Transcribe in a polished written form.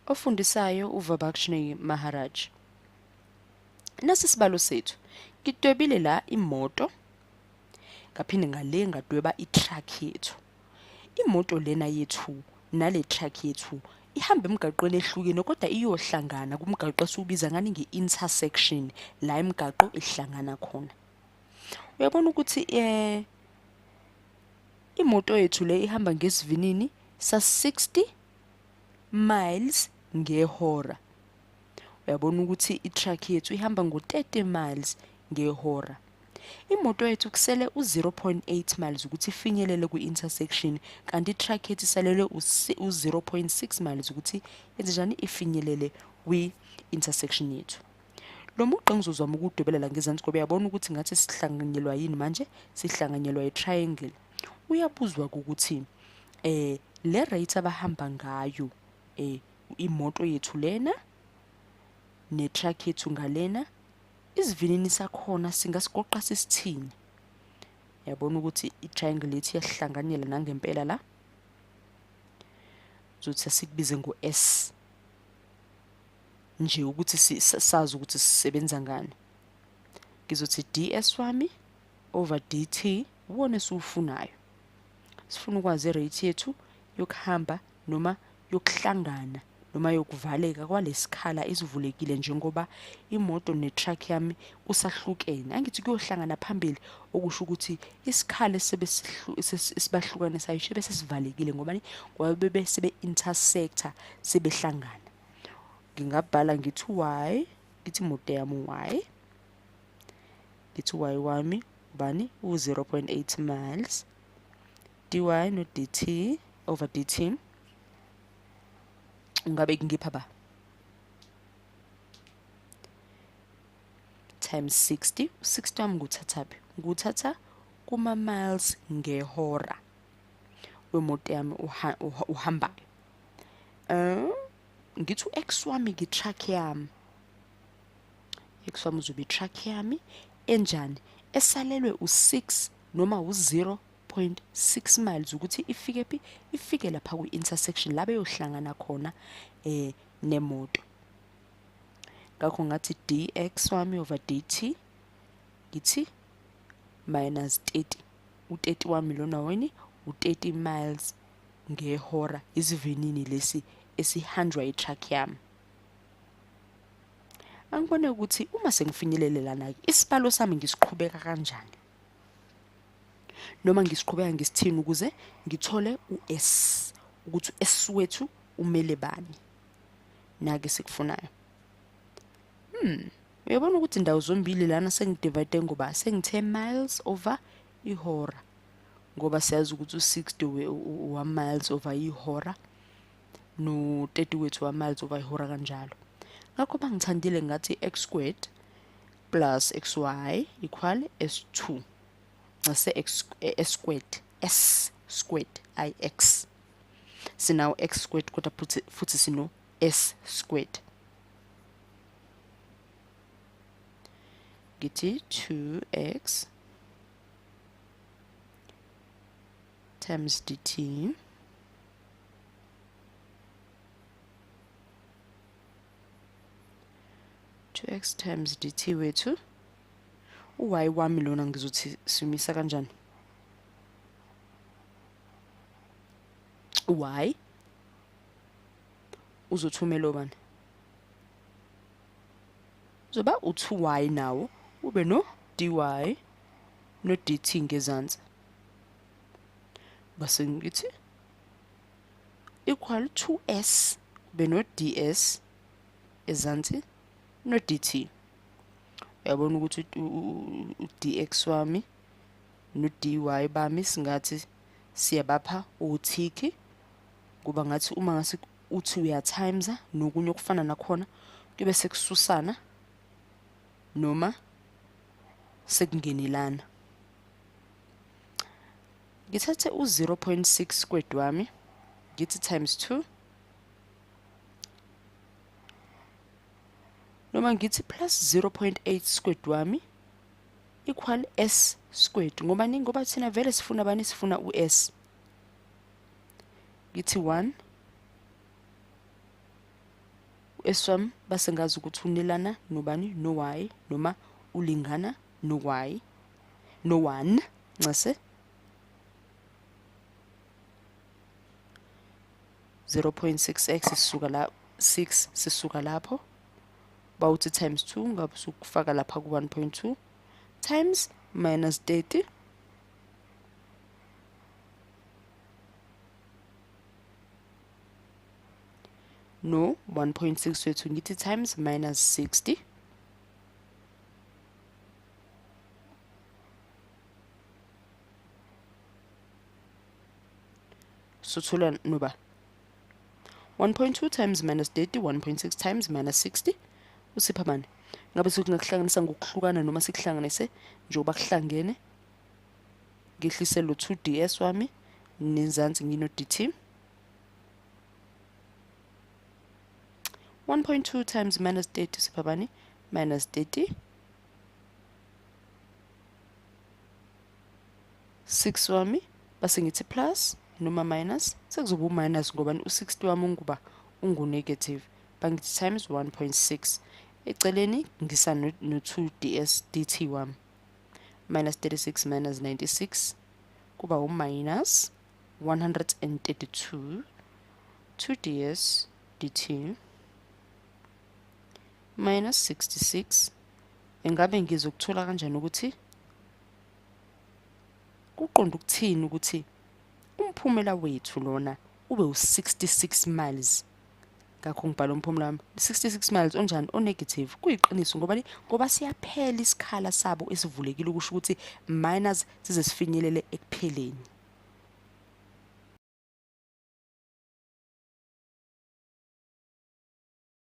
Ofundisayo uVabakshni Maharaj. Nasi isibalo sethu. Ngidwebile la imoto, ngaphinde ngale ngadweba i-truck yethu. Imoto lena yethu nale truck yethu ihamba emgaqweni ehlukene kodwa iyohlangana kumgaqo esiwubiza ngani nge-intersection, la imigaqo ihlangana khona. Uyabona ukuthi imoto yethu le ihamba ngesivinini sa-60 miles ngehora. Uyabona ukuthi i-truck yethu ihamba ngo-30 miles ngehora. Imoto yethu kusele u-0.8 miles ukuthi ifinyelele kwi-intersection, kanti i-truck yethu isalelwe u-0.6 miles ukuthi yenze njani ifinyelele kwi-intersection yethu. Lo mugqa ngizozama ukuwudwebela la ngezansi ngoba uyabona ukuthi ngathi sihlanganyelwa yini manje, sihlanganyelwa i-triangle. Uyabuzwa ukuthi le rate abahamba ngayo imoto yethu lena ne-truck yethu ngalena, isivinini sakhona singasigoqa sisithini. Uyabona ukuthi i-triangle yethu iyahlanganyela nangempela la. Uzothi asikubize ngo-S nje ukuthi sazi ukuthi sisebenza ngani. Ngizothi ds wami over dt uwona esiwufunayo. Sifuna ukwazi i-rate yethu yokuhamba noma yokuhlangana noma yokuvaleka kwalesikhala esivulekile njengoba imoto ne-truck yami kusahlukene. Angithi kuyohlangana phambili, okusho ukuthi isikhala esibahlukanisayo shibe sesivalekile ngobani? Ngoba bebe sebe-intersector, sebehlangana. Ngingabhala ngithi y, ngithi imoto yami y, ngithi y wami ubani? U-0.8 miles, dy no dt over dt ungabe ngipha ba times 60. U-60 wami ngiwuthathaphi? Ngiwuthatha kuma miles ngehora wemoto yami uhambayo. Ngithi u-x wami ngi-truck yami, x wami uzobe i-truck yami enjani? Esalelwe u-6 noma u-0.6 miles ukuthi ifike phi? Ifike lapha kwi-intersection la beyohlangana khona nemoto. Ngakho ngathi dx wami over dt ngithi minus 30. U-30 wami lona weni u-30 miles ngehora, isivinini lesi esihanjwa i-truck yami. Angibone ukuthi uma sengifinyelele lana-ke isibalo sami ngisiqhubeka kanjani, noma ngisiqhubeka ngisithini ukuze ngithole u-S, ukuthi u-S wethu umele bani. Nake sikufunayo. Uyabona ukuthi indawo zombili lana sengidivide ngoba sengithe miles over ihora, ngoba siyazi ukuthi u-60 wa miles over ihora no-30 wethu wa miles over ihora kanjalo. Ngakho bangithandile ngathi x squared plus xy equal s2. Ngase x, s squared, s squared I x. Sinawo x squared kodwa futhi sino s squared. Ngithi 2x times dt 2x times dt wethu, u-y wami lona ngizothi simisa kanjani? Y uzothumela obani? Uzoba u-2y nawo ube no dy no dt ngezansi, base ngithi equal 2s ube no ds ezansi no dt. Uyabona ukuthi u-dx wami no dy bami singathi siyabapha uthiki, kuba ngathi uma ngase uthi uya times nokunye okufana nakhona kube sekususana noma sekungenelana. Ngithathe u-0.6 squared wami ngithi times 2 noma ngithi plus 0.8 squared wami equal s squared, ngoba ni ngoba thina vele sifuna bani? Sifuna u-s. Ngithi 1 U-S wami base ngazi ukuthi unelana nobani, no-Y, noma ulingana no-Y, no-1, ncese 0.6x sisuka la 6 sisuka lapho bawuthi times 2 ngabe usukufaka lapha ku-1.2 times minus 30 no 1.6 wethu ngithi times minus 60 sothola noba 1.2 times minus 30 1.6 times minus 60 usipha bani? Ngabe sikuhlanganisa ngokuhlukana noma sikuhlanganise njengoba kuhlangene? Ngehlise lo 2ds wami nenzansi ngino dt. 1.2 times minus 30 sipha bani? Minus 30 6 wami base ngithi plus noma minus, sekuzoba u-minus ngoba u-60 wami unguba ungu-negative, bangithi times 1.6 eceleni ngisa no-2 ds dt wami, minus 36 minus 96 kuba u-minus 132 2 ds dt minus 66. Engabe ngizokuthola kanjani ukuthi kuqonda ukuthini ukuthi umphumela wethu lona ube u-66 miles? Ngakho ngibhala umphumela wami 66 miles onjani? O-negative. Kuyiqiniso ngoba ngoba siyaphela isikhala sabo esivulekile, ukusho ukuthi minus size sifinyelele ekupheleni.